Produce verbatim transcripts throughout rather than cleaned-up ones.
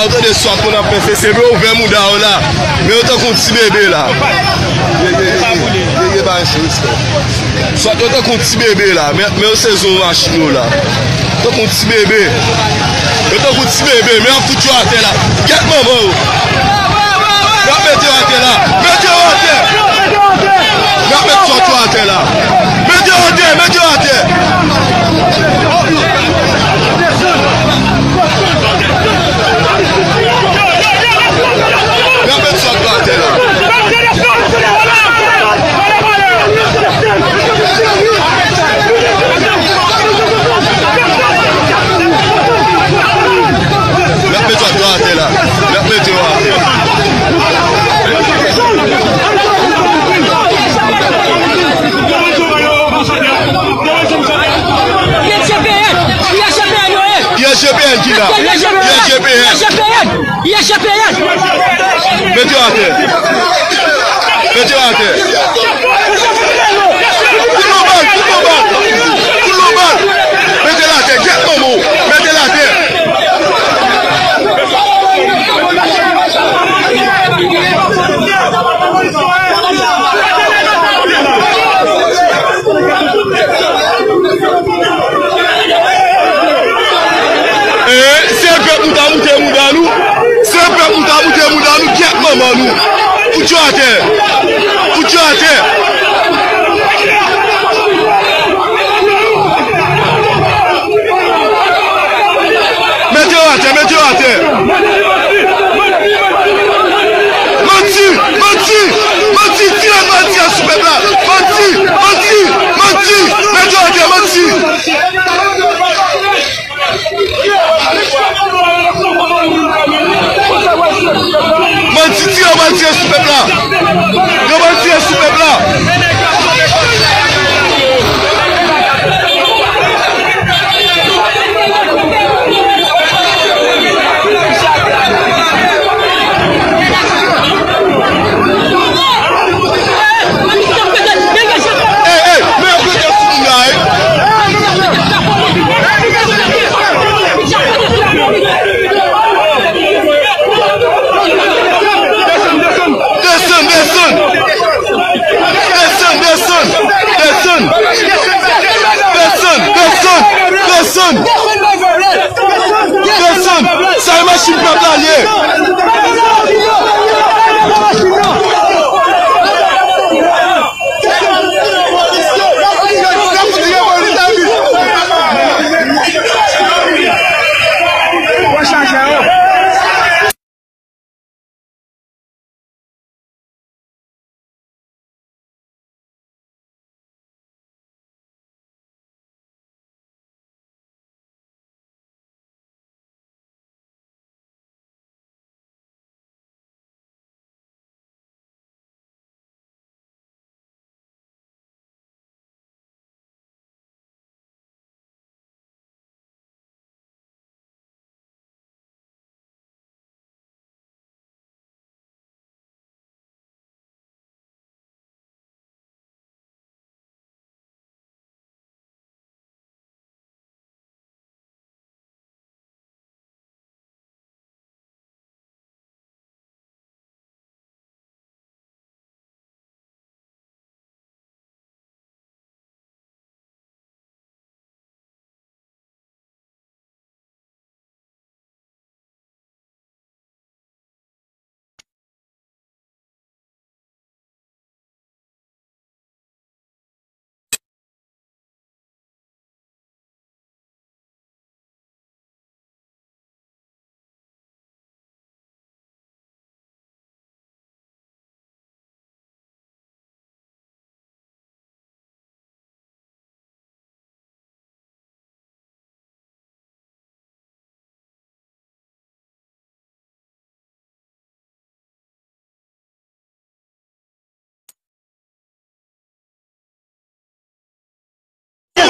Ou tande swat moun ap fè sese, men ouvè mouda w la. Men yo tankou ti bebe la. Ye, ye, ye, ye, ye, ye, pa respè. Swat yo tankou ti bebe la, men, men yo sezi yon machin yo la. Tankou ti bebe. Yo tankou ti bebe, men y ap fout yo atè la. Gèt manman yo. Y ap mete yo atè la. Mete yo atè. Y ap met swat yo atè la. Mete yo atè, mete yo atè. Y ap met swat yo atè la. Y ap met yo atè la. Y ap mete yo atè. I S G P N, I S G P N yo ye. I S G P N ki la. I S G P N. I S G P N. I S G P N. Mete yo atè. Mete yo atè. Kout lòbal, kout lòbal. Kout lòbal. Mete l atè. Gèt manman w. Mete l atè. Eh, se pèp nou ta moute mouda nou. Se pèp nou ta moute mouda nou, gèt manman nou. Fout yo atè. Fout yo atè. Mete yo atè, mete yo atè. Manti, manti, manti, tire manti a sou pèp la. Manti, manti, manti, mete yo atè, manti. Manti, tire manti a sou pèp la. Yo manti a sou pèp la. Ey, ey, men yo plante sou moun la, ey. Desann, desann. Desann, desann, desann. Desann, desann, desann. Desann. Sa e machin pèp la ye.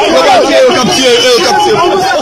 Yo k ap tire, yo k ap tire, yo k ap tire.